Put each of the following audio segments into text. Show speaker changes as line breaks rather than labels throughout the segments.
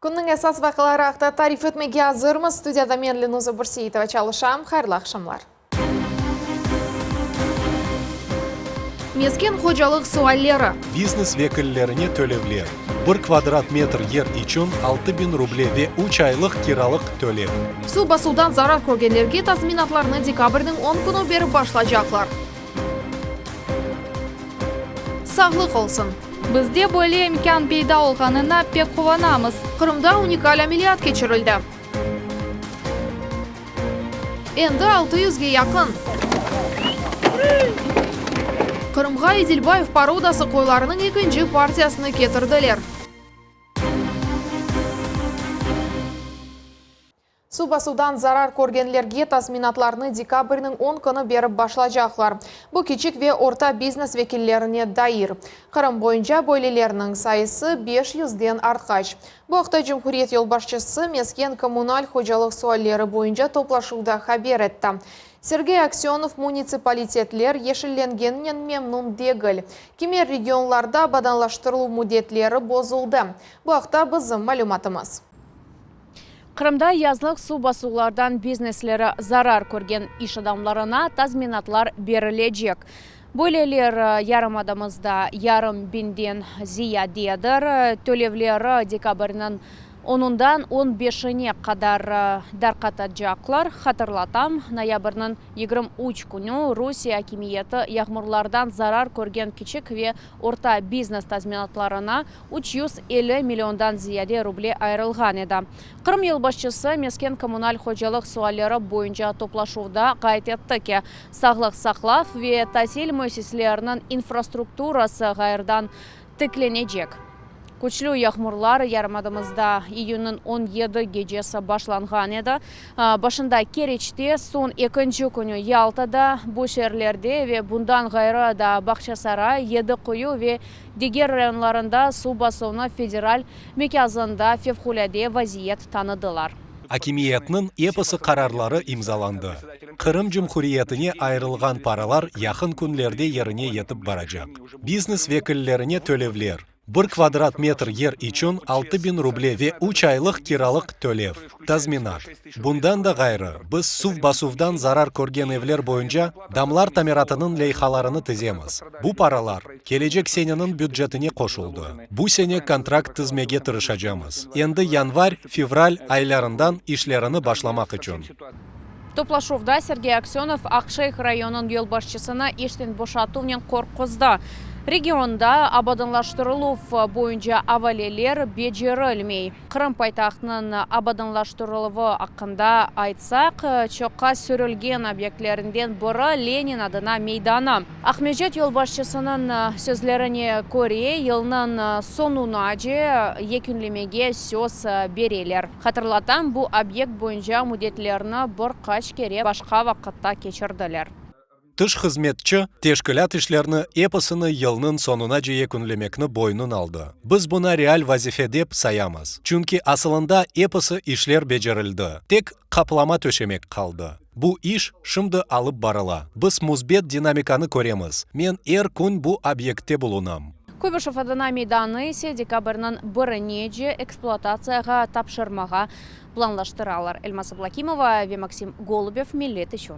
Künniñ esas vaqiaları aqta tarif etmege azırmız. Studiyada men, Lenuza Bürseitova, çalışam. Hayırlı aqşamlar. Mesken hocalıq sualleri.
Biznes vekillerine tölevler, bir kvadrat metr yer içün 6000 ruble ve üç aylıq kiralıq tölev.
Suv basuvdan zarar körgenlerge tazminatlarnı dekabrniñ on künü berip başlacaqlar. Sağlıq olsun!
Bizde böyle imkân peyda olğanına pek quvanamız.
Qırımda unikal ameliyat keçirildi. Endi altı yüzge yaqın. Qırımğa Edilbayev porodası qoylarınıñ ekinci partiyasını ketirdiler. Suv basuvdan zarar körgenlerge tazminatlarnı dekabrniñ on künü berip başlacaqlar. Bu kiçik ve orta biznes vekillerine dair. Qırım boyunca böylelerniñ sayısı beş yüzden artqaç. Bu aqta cumhuriyet yolbaşçısı mesken-kommunal hocalıq sualleri boyunca toplaşuvda haber etti. Sergey Aksönov munitsipalitetler yeşillengeninen memnun degil. Kimer regionlarda abadanlaştırıluv müddetleri bozuldı. Bu aqta bizim malümatımız.
Qırımda yazlıq suv basuvlardan biznesleri zarar körgen iş adamlarına tazminatlar berilecek. Böyleler yarımadamızda yarım biñden ziyadedir. Tölevleri dekabrniñ onundan on beşine qadar darqatacaqlar. Hatırlatam, noyabrniñ 23 künü Rusiye akimiyeti yağmurlardan zarar körgen kiçik ve orta biznes tazminatlarına 350 milliondan ziyade ruble ayırılğan edi. Qırım yolbaşçısı mesken-kommunal hocalıq sualleri boyunca toplaşuvda qayd etti ki, sağlıq saqlav ve tasil müessiseleriniñ infrastrukturası ğayrıdan tiklenecek. Küçlü yağmurlar yarımadamızda iyünniñ 17 gecesi başlanğan edi. Başında Keriçte, soñ ekinci künü Yaltada, bu şeerlerde ve bundan ğayrı da Bağçasaray, Yedi Quyu ve Diger rayonlarında suv basuvnı federal mekâzında fevqulâde vaziyet tanıdılar.
Akimiyetniñ episi qararları imzalandı. Qırım Cumhuriyetine ayırılğan paralar yaqın künlerde yerine yetip baracaq. Biznes vekillerine tölevler, bir kvadrat metr yer içün 6000 ruble ve üç aylıq kiralıq tölev, tazminat. Bundan da ğayrı, biz suv basuvdan zarar körgen evler boyunca damlar tamiratınıñ leyhalarını tizemiz. Bu paralar kelecek seneniñ bücetine qoşuldı. Bu sene kontrakt tizmege tırışacamız, endi yanvar, fevral aylarından işlerini başlamaq içün.
Toplaşuvda Sergey Aksönov Aqşeyh rayonınıñ yolbaşçısını işten boşatuvnen qorquzdı. Regionda abadanlaştırıluv boyunca avaleler becerilmey. Qırım paytahtınıñ abadanlaştırıluvı aqqında aytsaq, çoqqa sürülgen obyektlerinden biri Lenin adına meydanı. Aqmescit yolbaşçısınıñ sözlerine köre, yılnıñ soñunace yekünlemege söz bereler. Hatırlatam, bu obyekt boyunca müddetlerni bir qaç kere başqa vaqıtta keçirdiler.
Tış hızmetçi, teşkilât işlerini episini yılnıñ soñunace yekünlemekni boynun aldı. Biz buña real vazife dep sayamız, çünki asılında episi işler becerildi, tek qaplama töşemek qaldı. Bu iş şimdi alıp barıla. Biz müsbet dinamikanı köremiz. Men er kün bu obyektte bulunam.
Kuybışev adına meydanı ise dekabrniñ birinece ekspluatatsiyağa tapşırmağa planlaştıralar. Elmaz Ablâkimova ve Maksim Golubev, Millet içün.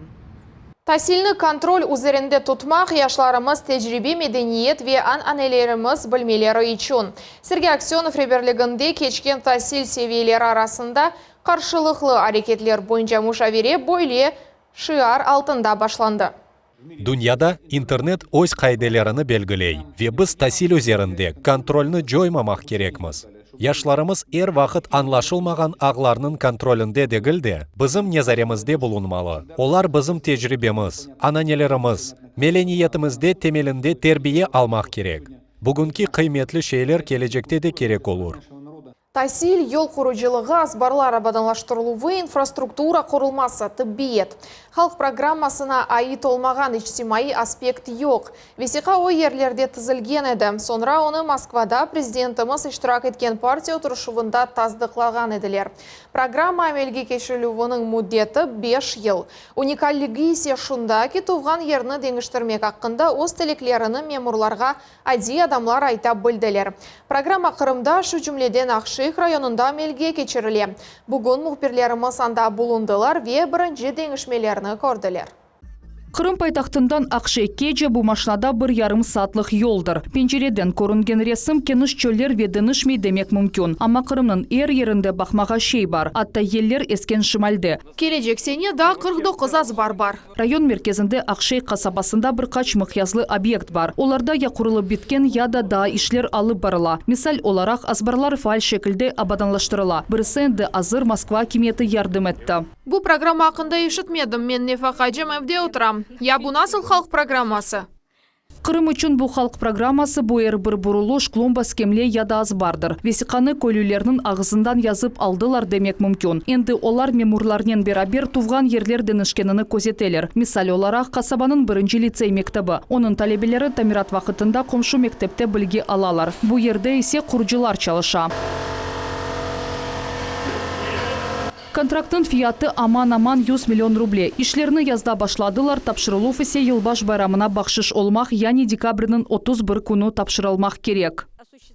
Tasilni kontrol üzerinde tutmaq, yaşlarımız tecribe, medeniyet ve an-anelerimiz bilmeleri içün. Sergey Aksönov reberliginde keçken tasil seviyeleri arasında qarşılıqlı areketler boyunca muşavere böyle şiar altında başlandı.
Dünyada internet öz qaidelerini belgiley ve biz tasil üzerinde kontrolni coymamaq kerekmiz. Yaşlarımız er vaqıt añlaşılmağan ağlarnıñ kontrolinde degil de, bizim nezaremizde bulunmalı. Olar bizim tecribemiz, ananelerimiz, meleniyetimizde temelinde terbiye almaq kerek. Bugünki qıymetli şeyler kelecekte de kerek olur.
Tasil, yol qurucılığı, azbarlar abadanlaştırıluvı, infrastruktura qurulması, tıbbiyet. Halq programmasına ait olmağan içtimaiy aspekt yoq. Vesiqa o yerlerde tizilgen edi, soñra onı Moskvada prezidentimiz iştirak etken partiya oturışuvında tasdıqlağan ediler. Programma amelge keçirilüviniñ müddeti, beş yıl. Unikalligi ise şunda ki, tuvğan yerni deñiştirmek aqqında öz tileklerini memurlarğa Adiy adamlar ayta bildiler. Programma Qırımda, şu cümleden Aqşeyh. Aqşeyh rayonında amelge keçirile. Bugün mühbirlerimiz anda bulundılar ve birinci deñişmelerni kördiler.
Qırım paytahtından Aqşeyhkece bu maşnada bir yarım saatlıq yoldır. Pencereden körüngen resim keniş çöller ve deñişmey demek mümkün. Amma Qırımnıñ er yerinde baqmağa şey bar, atta yeller esken şimalde.
Kelecek sene daa 49 azbar bar.
Rayon merkezinde Aqşeyh qasabasında bir qaç mıqyaslı obyekt bar. Olarda ya qurulıp bitken, ya da daa işler alıp barıla. Misal olaraq, azbarlar faal şekilde abadanlaştırıla. Birisi endi azır, Moskva akimiyeti yardım etti.
Bu programma aqqında eşitmedim. Men nefaqacım, evde oturam. Ya bu nasıl halq programması?
Qırım içün bu halq programması, bu er bir burulış, klumba, skemle ya da azbardır. Vesiqanı köylülerniñ ağızından yazıp aldılar demek mümkün. Endi olar memurlarnen beraber tuvğan yerler deñişkenini közeteler. Misal olaraq, qasabanıñ birinci litsey mektebi. Onıñ talebeleri tamirat vaqıtında qomşu mektepte bilgi alalar. Bu yerde ise qurucılar çalışa. Kontraktnıñ fiyatı aman-aman 100 million ruble. İşlerni yazda başladılar, tapşırıluv ise yılbaş bayramına bahşış olmaq, yani dekabrniñ 31 künü tapşırılmaq kerek.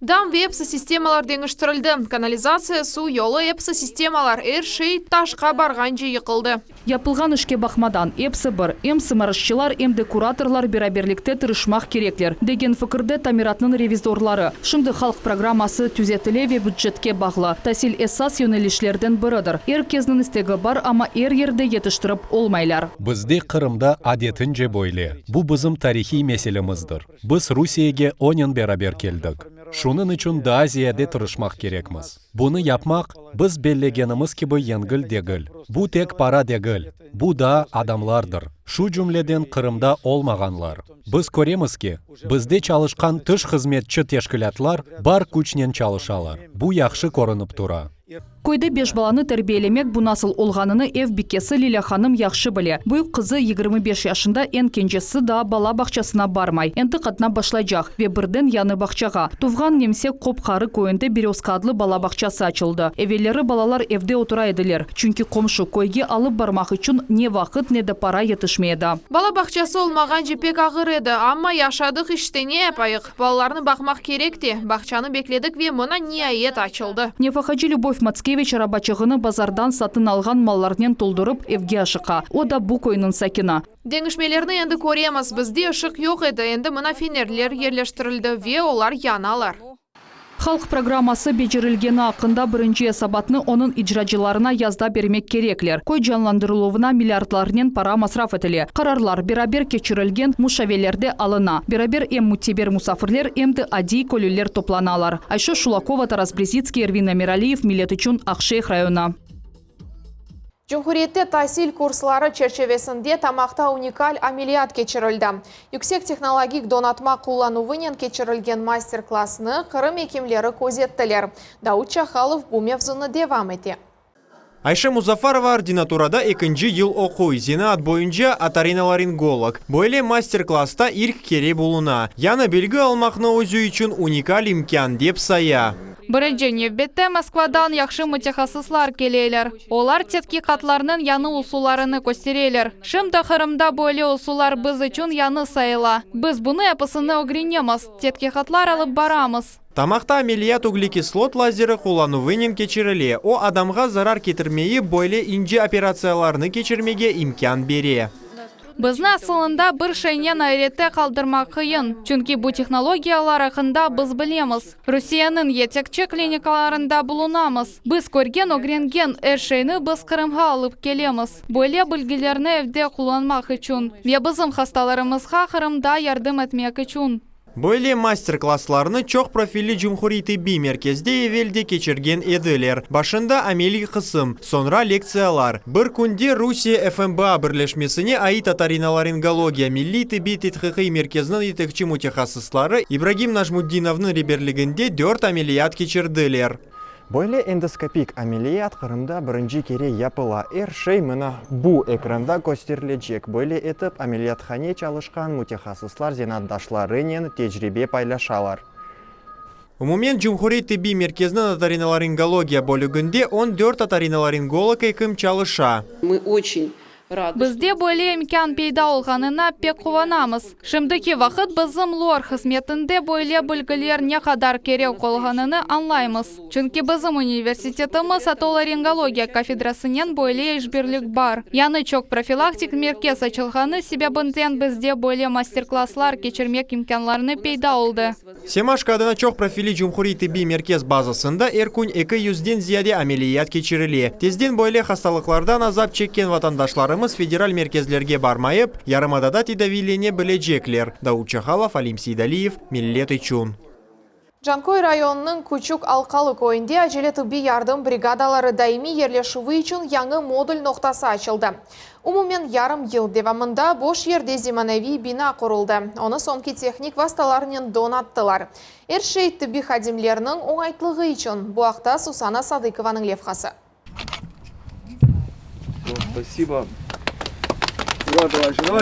Dam ve episi sistemalar deñiştirildi. Kanalizatsiya, suv yolu, episi sistemalar, er şey taşqa barğance yıqıldı.
Yapılğan işke baqmadan, episi bir, em sımarışçılar, em de kuratorlar beraberlikte tırışmaq kerekler, degen fikirde tamiratnıñ revizorları. Şimdi halq programması tüzetile ve bücetke bağlı. Tasil esas yönelişlerden biridir. Er kesniñ istegi bar, amma er yerde yetiştirip olmaylar.
Bizde Qırımda adetince böyle. Bu bizim tarihiy meselemizdir. Biz Rusiyege onen beraber keldik. Şunıñ içün daa ziyade tırışmaq kerekmiz. Bunı yapmaq, biz bellegenimiz kibi yengil degil. Bu tek para degil, bu daa adamlardır, şu cümleden Qırımda olmağanlar. Biz köremiz ki, bizde çalışqan tış hızmetçi teşkilâtlar bar küçnen çalışalar. Bu yahşı körünip tura.
Köyde beş balanı terbiyelemek bu nasıl olğanını ev bikesi Lilâ hanım yahşı bile. Büyük qızı 25 yaşında, eñ kencesi daa bala bağçasına barmay. Endi qatnap başlaycaq. Ve birden yañı bağçağa. Tuvğan Nemse Qopqarı köyünde Berezka adlı bala bağçası açıldı. Evelleri balalar evde otura ediler, çünki qomşu köyge alıp barmaq içün ne vaqıt, ne de para yetişmey edi.
Bala bağçası olmağance pek ağır edi, amma yaşadıq işte, ne yapayıq? Balalarnı baqmaq kerek te. Bağçanı bekledik ve mına niayet açıldı.
Nefaqacı Lübov Matskeviç arabaçığını bazardan satın alğan mallarnen toldurıp, evge aşıqa. O da bu köyniñ sakini.
Deñişmelerni endi köremiz. Bizde ışıq yoq edi, endi mına fenerler yerleştirildi ve olar yanalar.
Halq programması becerilgeni aqqında birinci esabatnı onıñ icracılarına yazda bermek kerekler. Köy canlandırıluvına milliardlarnen para masraf etile. Qararlar beraber keçirilgen muşavelerde alına. Beraber em müteber musafirler, em de adiy köylüler toplanalar. Ayşe Şulakova, Taras Brezitskiy, Ervin Emiraliyev, Millet içün, Aqşeyh rayonı.
Cumhuriyette tasil kursları çerçivesinde Tamaqta unikal ameliyat keçirildi. Yüksek tehnologik donatma qullanuvınen keçirilgen master-klassnı Qırım ekimleri közettiler. Davut Çahalov bu mevzunı devam ete.
Ayşe Muzafarova ordinaturada ekinci yıl oquy, zenaat boyunca otorinolaringolog. Böyle master-klassta ilk kere buluna. Yañı bilgi almaqnı özü içün unikal imkân dep saya.
Birinci nevbette Moskvadan yahşı mütehassıslar keleler. Olar tedqiqatlarnıñ yañı usullarını köstereler. Şimdi Qırımda böyle usullar biz içün yañı sayıla. Biz bunı episini ögrenemiz, tedqiqatlar alıp baramız.
Tamaqta ameliyat uglekislot lazeri qullanuvınen keçirile. O, adamğa zarar ketirmeyip, böyle ince operatsiyalarnı keçirmege imkân bere.
Bizni asılında bir şeynen ayrette qaldırmaq qıyın, çünki bu tehnologiyalar aqqında biz bilemiz. Rusiyeniñ yetekçi klinikalarında bulunamız. Biz körgen, ögrengen er şeyni biz Qırımğa alıp kelemiz, böyle bilgilerni evde qullanmaq içün ve bizim hastalarımızğa Qırımda yardım etmek içün.
Böyle master-klasslarnı çoq profilli Cumhuriy tibbiy merkezde evel de keçirgen ediler. Başında ameliy qısım, soñra lektsiyalar. Bir künde Rusiye FMBA birleşmesine ait otorinolaringologiya milliy tibbiy tedqiqiy merkeziniñ yetekçi mütehassısları İbragim Najmutdinovnıñ reberliginde dört ameliyat keçirdiler. Böyle endoskopik ameliyat Qırımda birinci kere yapıla. Er şey mına bu ekranda kösterilecek. Böyle etip ameliyathane çalışqan mütehassıslar zenaatdaşlarınen tecribe paylaşalar. Umumen Cumhuriy tibbiy merkeziniñ otorinolaringologiya bölüginde 14 otorinolaringolog ekim çalışa.
Мы очень.
Bizde böyle imkân peyda olğanına pek quvanamız. Şimdiki vaqıt bizim LOR hızmetinde böyle bilgiler ne qadar kerek olğanını añlaymız. Çünki bizim universitetimiz otolaringologiya kafedrasınen böyle işbirlik bar. Yañı çoq profilaktik merkez açılğanı sebebinden bizde böyle master-klasslar keçirmek imkânlarını peyda oldı.
Semaşko adına çoq profilli cumhuriy tibbiy merkez bazasında er kün eki yüzden ziyade ameliyat keçirile. Tezden böyle hastalıqlardan azap çekken vatandaşlarımız federal merkezlerge barmayıp, yarımadada tedaviylene bilecekler. Davut Çahalov, Alim Seydaliyev, Millet içün.
Canköy rayonınıñ Küçük Alqalı köyünde acele tıbbiy yardım brigadaları daimiy yerleşüvi içün yañı modul noqtası açıldı. Umumen yarım yıl devamında boş yerde zemaneviy bina quruldı, onı soñki tehnik vastalarnen donattılar. Er şey tıbbiy hadimlerniñ oñaytlığı içün. Bu aqta Susana Sadıkovanıñ levhası.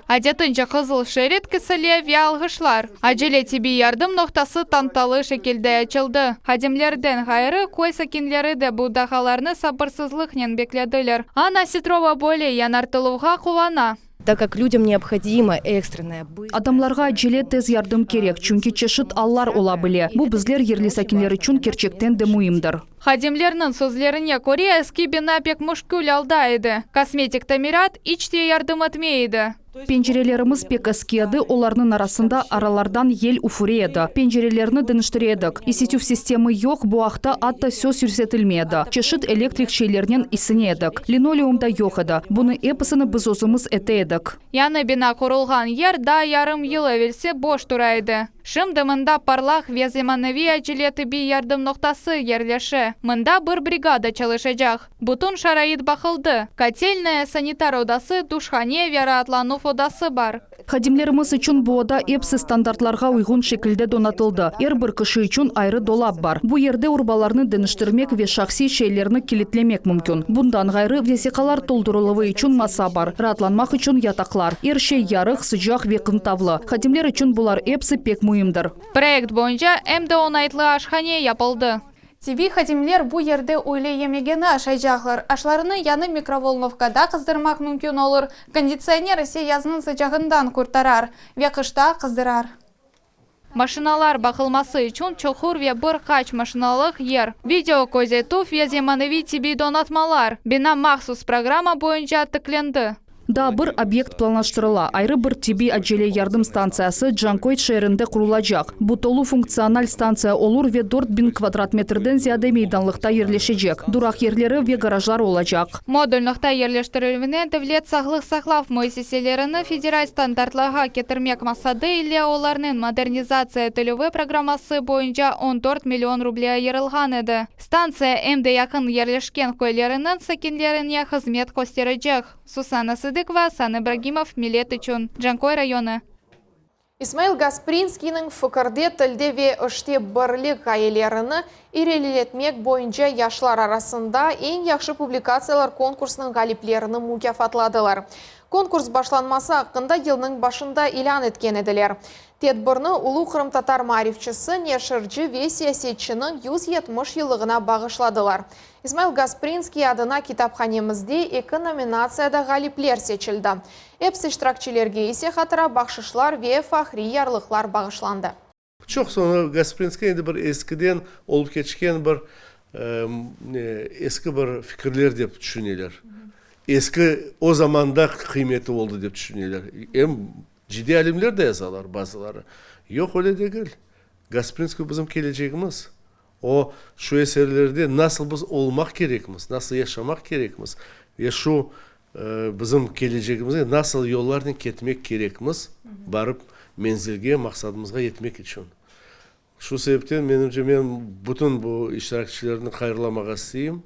Adetince qızıl şerit kesile ve alğışlar. Acele tibbiy yardım noqtası tantalı şekilde açıldı. Hadimlerden ğayrı, köy sakinleri de bu dağalarnı sabırsızlıqnen beklediler. Anna Sitrova böyle yañartıluvğa quvana.
Tak kak lüdям neobhodimo ekstrennaya, bıstraya.
Adamlarğa acele tez yardım kerek, çünki çeşit allar ola bile. Bu bizler, yerli sakinler içün kerçekten de müimdir.
Hadimlerniñ sözlerine köre, eski bina pek müşkül alda edi, kosmetik tamirat iç te yardım etmey edi.
Pencerelerimiz pek eski edi, olarnıñ arasında aralardan yel üfüre edi. Pencerelerni deñiştire edik. Isitüv sistemi yoq, bu aqta atta söz yürsetilmey edi. Çeşit elektrik şeylernen isine edik. Linoleum da yoq edi. Bunı episini biz özümiz ete edik.
Yañı bina qurulğan yer daa yarım yıl evelsi boş tura edi. Şimdi mında parlaq ve zemaneviy acele tibbiy yardım noqtası yerleşe. Mında bir brigada çalışacaq. Bütün şarait baqıldı, kotelnaya, sanitar odası, duşhane ve raatlanuv odası bar.
Hadimlerimiz içün bu oda episi standartlarğa uyğun şekilde donatıldı. Er bir kişi içün ayrı dolap bar. Bu yerde urbalarnı deñiştirmek ve şahsiy şeylerni kilitlemek mümkün. Bundan ğayrı, vesiqalar toldurıluvı içün masa bar, raatlanmaq içün yataqlar. Er şey yarıq, sıcaq ve qıntavlı. Hadimler içün bular episi pek müimdir.
Proyekt boyunca em de oñaytlı aşhane yapıldı.
Tibbiy hadimler bu yerde üyle yemegini aşaycaqlar. Aşlarını yañı mikrovolnovkada qızdırmaq mümkün olur, konditsioner ise yaznıñ sıcağından qurtarar ve qışta qızdırar.
Maşinalar baqılması içün çuqur ve bir qaç maşinalıq yer, video közetüv ve zemaneviy tibbiy donatmalar, bina mahsus programma boyunca tiklendi.
Daa bir obyekt planlaştırıla, ayrı bir tibbiy acele yardım stantsiyası Canköy şeerinde qurulacaq. Bu tolu funktsional stantsiya olur ve 4000 kvadrat metrden ziyade meydanlıqta yerleşecek, duraq yerleri ve garajlar olacaq.
Modul noqta yerleştirilüvine devlet sağlıq saqlav müessiselerini federal standartlarğa ketirmek maqsadı ile olarnıñ modernizatsiya etilüvi programması boyunca 14 million ruble ayırılğan edi. Stantsiya em de yaqın yerleşken köyleriniñ sakinlerine hızmet kösterecek. Susana Sıdıkova, Asan İbragimov, Millet içün, Canköy rayonı.
İsmail Gasprinskiyniñ Fikirde, tilde ve işte birlik ğayelerini ileriletmek boyunca yaşlar arasında eñ yahşı publikatsiyalar konkursınıñ ğaliplerini mukâfatladılar. Konkurs başlanması aqqında yılnıñ başında ilân etken ediler. Tedbirni ulu qırımtatar maarifçisi, neşirci ve siyasetçiniñ 170 yıllığına bağışladılar. İsmail Gasprinskiy adına kitaphanemizde eki nominatsiyada ğalipler seçildi. Episi iştirakçilerge ise hatıra bahşışlar ve fahriy yarlıqlar bağışlandı.
Çoq soñra Gasprinskiy endi bir eskiden olıp keçken bir eski bir fikirler dep tüşüneler. Eski o zamanda qıymeti oldı dep tüşüneler. Em ciddiy alimler de yazalar bazıları. Yoq, öyle degil. Gasprinskiy bizim kelecegimiz. O, şu eserlerde nasıl biz olmaq kerekmiz, nasıl yaşamaq kerekmiz ve şu bizim kelecegimizge nasıl yollarnen ketmek kerekmiz, barıp menzilge, maqsadımızğa yetmek içün. Şu sebepten, menimce, men bütün bu iştirakçilerni hayırlamağa isteyim.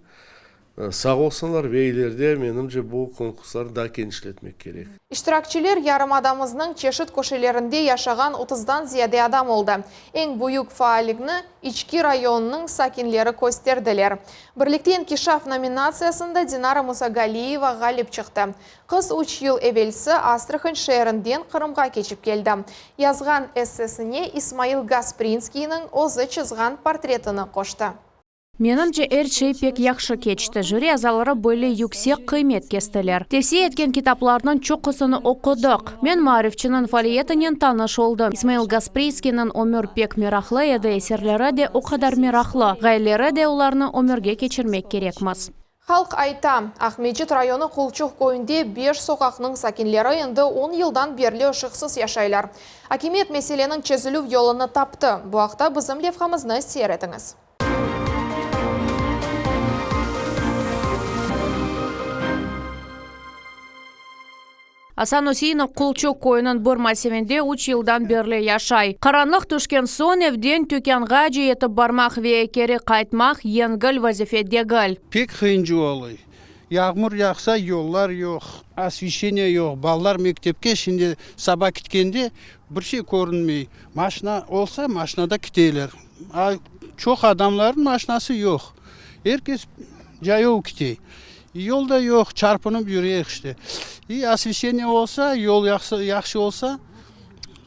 Sağ olsunlar ve ileride, menimce, bu konkurslarnı daa kenişletmek kerek.
İştirakçiler yarımadamıznıñ çeşit köşelerinde yaşağan otuzdan ziyade adam oldı. Eñ büyük faallikni İçki rayonınıñ sakinleri kösterdiler. Birlikte inkişaf nominatsiyasında Dinara Musagaliyeva ğalip çıqtı. Qız üç yıl evelsi Astrahan şeerinden Qırımğa keçip keldi. Yazğan essesine İsmail Gasprinskiyniñ özü çızğan portretini qoştı.
Menimce, er şey pek yahşı keçti, jüri azaları böyle yüksek qıymet kestiler. Tevsiye etken kitaplarnıñ çoqusını oqudıq. Men maarifçiniñ faaliyetinen tanış oldım. İsmail Gasprinskiyniñ ömür pek meraqlı edi, eserleri de o qadar meraqlı, ğayeleri de, olarnı ömürge keçirmek kerekmiz.
Halq ayta, Aqmescit rayonı Qulçuq köyünde beş soqaqnıñ sakinleri endi on yıldan berli ışıqsız yaşaylar. Akimiyet meseleniñ çezilüv yolunı taptı. Bu aqta bizim levhamıznı seyir etiñiz.
Asan Üseinov Qulçuq köyüniñ bir massivinde üç yıldan berli yaşay. Qaranlıq tüşken soñ evden tükânğace yetip barmaq ve keri qaytmaq yengil vazife degil.
Pek qıyıncı oluy. Yağmur yağsa, yollar yoq, osveşeniye yoq, balalar mektepke şimdi saba kitkende bir şey körünmey. Maşina olsa, maşinada kiteler. A çoq adamlarnıñ maşinası yoq. Er kes cayav kite. Yol da yoq, çarpınıp yürüyek işte. İ osveşeniye olsa, yol yahşı olsa,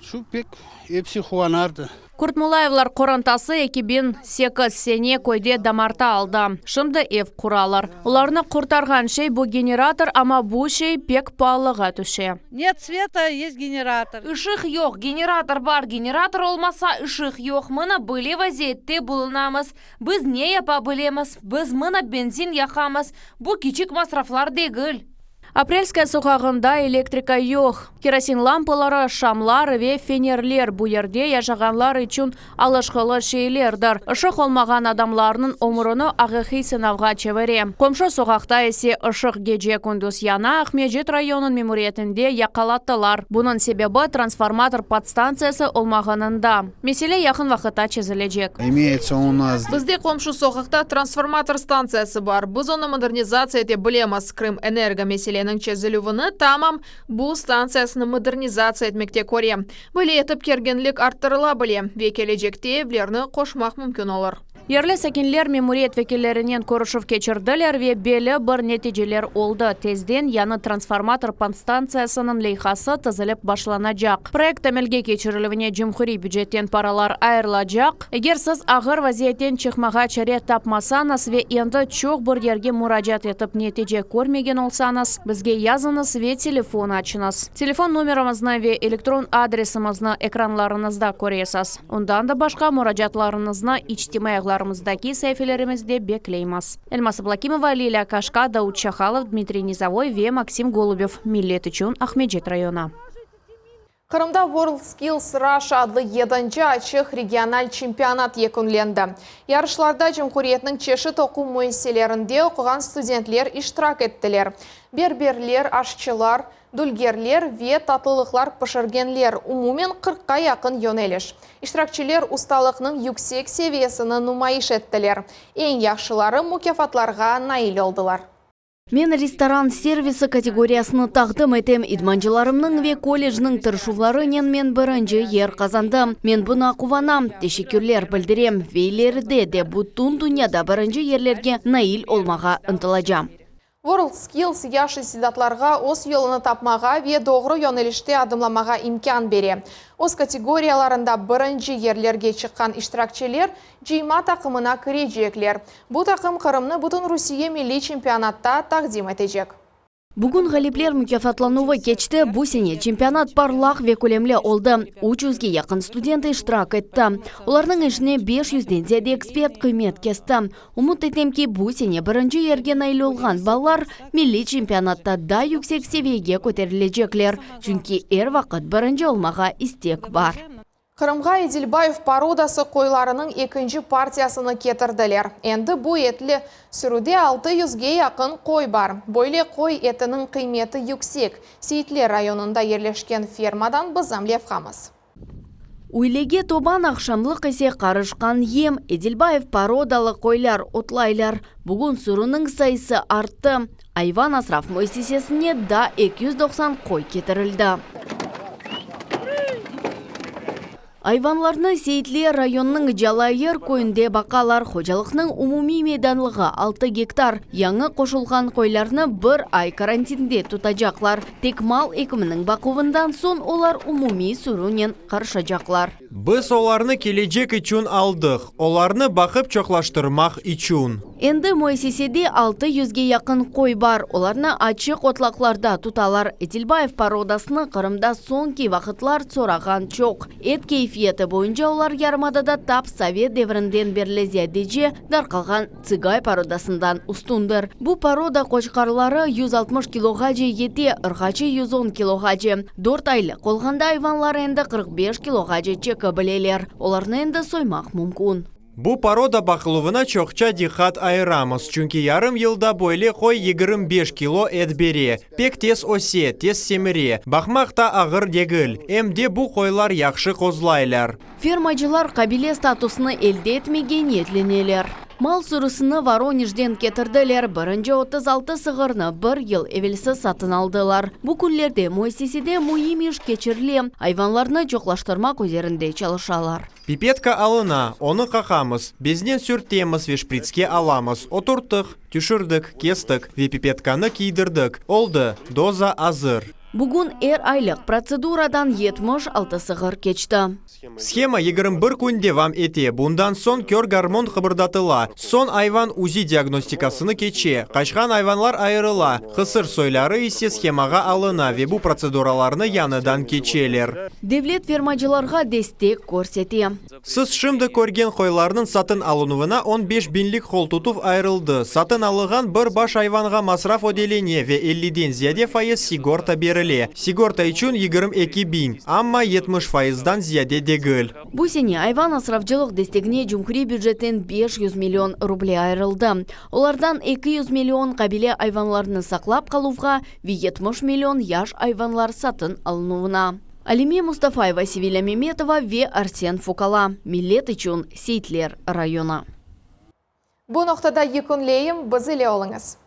şu pek episi quvanardı.
Kurtmullayevlar qorantası 2008 sene köyde damarta aldı. Şimdi ev quralar. Olarnı qurtarğan şey bu generator, amma bu şey pek paalığa tüşe.
Net sveta, est generator.
Işıq yoq, generator bar, generator olmasa, ışıq yoq. Mına böyle vaziyette bulunamız. Biz ne yapa bilemiz? Biz mına benzin yaqamız. Bu kiçik masraflar degil.
Aprelskaya soqağında elektrika yoq. Kerosin lampaları, şamlar ve fenerler bu yerde yaşağanlar içün alışqılı şeylerdir. Işıq olmağan adamlarnıñ ömrüni aqiqiy sınavğa çevire. Qomşu soqaqta ise ışıq gece-kündüz yana, Aqmescit rayonınıñ memuriyetinde yaqalattılar. Bunıñ sebebi, transformator podstantsiyası olmağanında. Mesele yaqın vaqıtta çezilecek.
İmeyetse u nas.
Bizde qomşu soqaqta transformator stantsiyası bar. Biz onı modernizatsiya ete bilemiz. Krımenergo meseleniñ çezilüvini tamam bu stantsiyasını modernizatsiya etmekte köre. Böyle etip kerginlik arttırıla bile ve kelecekte evlerni qoşmaq mümkün olur.
Yerli sakinler memuriyet vekillerinen körüşüv keçirdiler ve belli bir neticeler oldı, tezden yañı transformator podstantsiyasınıñ leyhası tizilip başlanacaq. Proyekt amelge keçirilüvine cumhuriy bücetten paralar ayırılacaq. Eger siz ağır vaziyetten çıqmağa çare tapmasañız ve endi çoq bir yerge muracaat etip netice körmegen olsañız, bizge yazıñız ve telefon açıñız. Telefon nomerimizni ve elektron adresimizni ekranlarıñızda köresiz. Ondan da başqa muracaatlarıñıznı içtimaiy ağlarımızdaki saifelerimizde bekleymiz. Elmaz Ablâkimova, Lilâ Kaşka, Daud Şahalov, Dmitriy Nizovoy ve Maksim Golubev, Millet içün, Aqmescit rayonı.
Qırımda WorldSkills Russia adlı yedinci açıq regional çempionat yekünlendi. Yarışlarda cumhuriyetniñ çeşit oquv müessiselerinde oquğan studentler iştirak ettiler. Berberler, aşçılar, dülgerler ve tatlılıqlar pişirgenler, umumen qırqqa yaqın yöneliş. İştirakçiler ustalıqnıñ yüksek seviyesini numayış ettiler. Eñ yahşıları mukâfatlarğa nail oldılar.
Men restoran servisi kategoriyasını taqdim etem. İdmancılarımnıñ ve kollecniñ tırışuvlarınen men birinci yer qazandım. Men buna quvanam, teşekkürler bildirem ve ileride de bütün dünyada birinci yerlerge nail olmağa ıntılacam.
WorldSkills yaş istidatlarğa öz yolunı tapmağa ve doğru yönelişte adımlamağa imkân bere. Öz kategoriyalarında birinci yerlerge çıqqan iştirakçiler cıyma taqımına kirecekler. Bu taqım Qırımnı Bütünrusiye milliy çempionatta taqdim etecek.
Bugün ğalipler mukâfatlanuvı keçti. Bu sene çempionat parlaq ve kölemli oldı. Üç yüzge yaqın student iştirak etti. Olarnıñ işine beş yüzden ziyade ekspert qıymet kesti. Ümüt etem ki, bu sene birinci yerge nail olğan balalar milliy çempionatta daa yüksek seviyege köterilecekler, çünki er vaqıt birinci olmağa istek bar.
Qırımğa Edilbayev parodası qoylarınıñ ekinci partiyasını ketirdiler. Endi bu etli sürüde altı yüzge yaqın qoy bar. Böyle qoy etiniñ qıymeti yüksek. Seyitler rayonında yerleşken fermadan bizim levhamız.
Üylege toban, aqşamlıq ise qarışqan yem. Edilbayev parodalı qoylar otlaylar. Bugün sürüniñ sayısı arttı. Ayvan asrav müessisesine daa 290 qoy ketirildi. Ayvanlarnı Seyitler rayonınıñ Calayır köyünde baqalar. Hocalıqnıñ umumiy meydanlığı altı gektar. Yañı qoşulğan qoylarnı bir ay karantinde tutacaqlar. Tek mal ekiminiñ baquvından soñ olar umumiy sürünen qarışacaqlar.
Biz olarnı kelecek içün aldıq, olarnı baqıp çoqlaştırmaq içün.
Endi müessisede altı yüzge yaqın qoy bar, olarnı açıq otlaqlarda tutalar. Edilbayev porodasını Qırımda soñki vaqıtlar sorağan çoq. Et keyfiyeti boyunca olar yarımadada tap sovet devrinden berli ziyadece darqalğan tsigay porodasından üstündir. Bu poroda qoçqarları 160 kiloğace yete, ırğaçı 110 kiloğace. Dört aylıq olğanda ayvanlar endi 45 kiloğace çeke bileler. Olarnı endi soymaq mümkün.
Bu poroda baqıluvına çoqça diqqat ayıramız, çünki yarım yılda böyle qoy 25 kilo et bere. Pek tez öse, tez semire, baqmaq da ağır degil. Em de bu qoylar yahşı qozlaylar.
Fermacılar qabile statusını elde etmege niyetleneler. Mal sürüsini Voronejden ketirdiler. Birinci 36 sığırnı bir yıl evelsi satın aldılar. Bu künlerde müessisede müim iş keçirile. Ayvanlarnı çoqlaştırmaq üzerinde çalışalar.
Pipetka alına, onı qaqamız, beznen sürtemiz ve şpritske alamız. Oturttıq, tüşürdik, kestik ve pipetkanı kiydirdik. Oldı, doza azır.
Bugün er aylıq protseduradan 76 sığır keçti.
Shema 21 kün devam ete. Bundan soñ kör gormon qıbırdatıla. Soñ ayvan UZI diagnostikasını keçe. Qaçqan ayvanlar ayırıla. Qısır soyları ise shemağa alına ve bu protseduralarnı yañıdan keçeler.
Devlet fermacılarğa destek körsete.
Siz şimdi körgen qoylarnıñ satın alınuvına 15 biñlik qoltutuv ayırıldı. Satın alınğan bir baş ayvanğa masraf ödelene ve 50-den ziyade fayız sigorta berile. Sigorta içün 22 biñ, amma 70 fayızdan ziyade degil.
Bu sene ayvan asravcılıq destegine cumhuriy bücetten 500 million ruble ayırıldı. Olardan 200 million qabile ayvanlarını saqlap qaluvğa ve 70 million yaş ayvanlar satın alınuvına. Alime Mustafayeva, Sevilya Memetova ve Arsen Fukala. Millet içün Seyitler rayonı.
Bu noqtada yekünleyim, biz ile oluñız.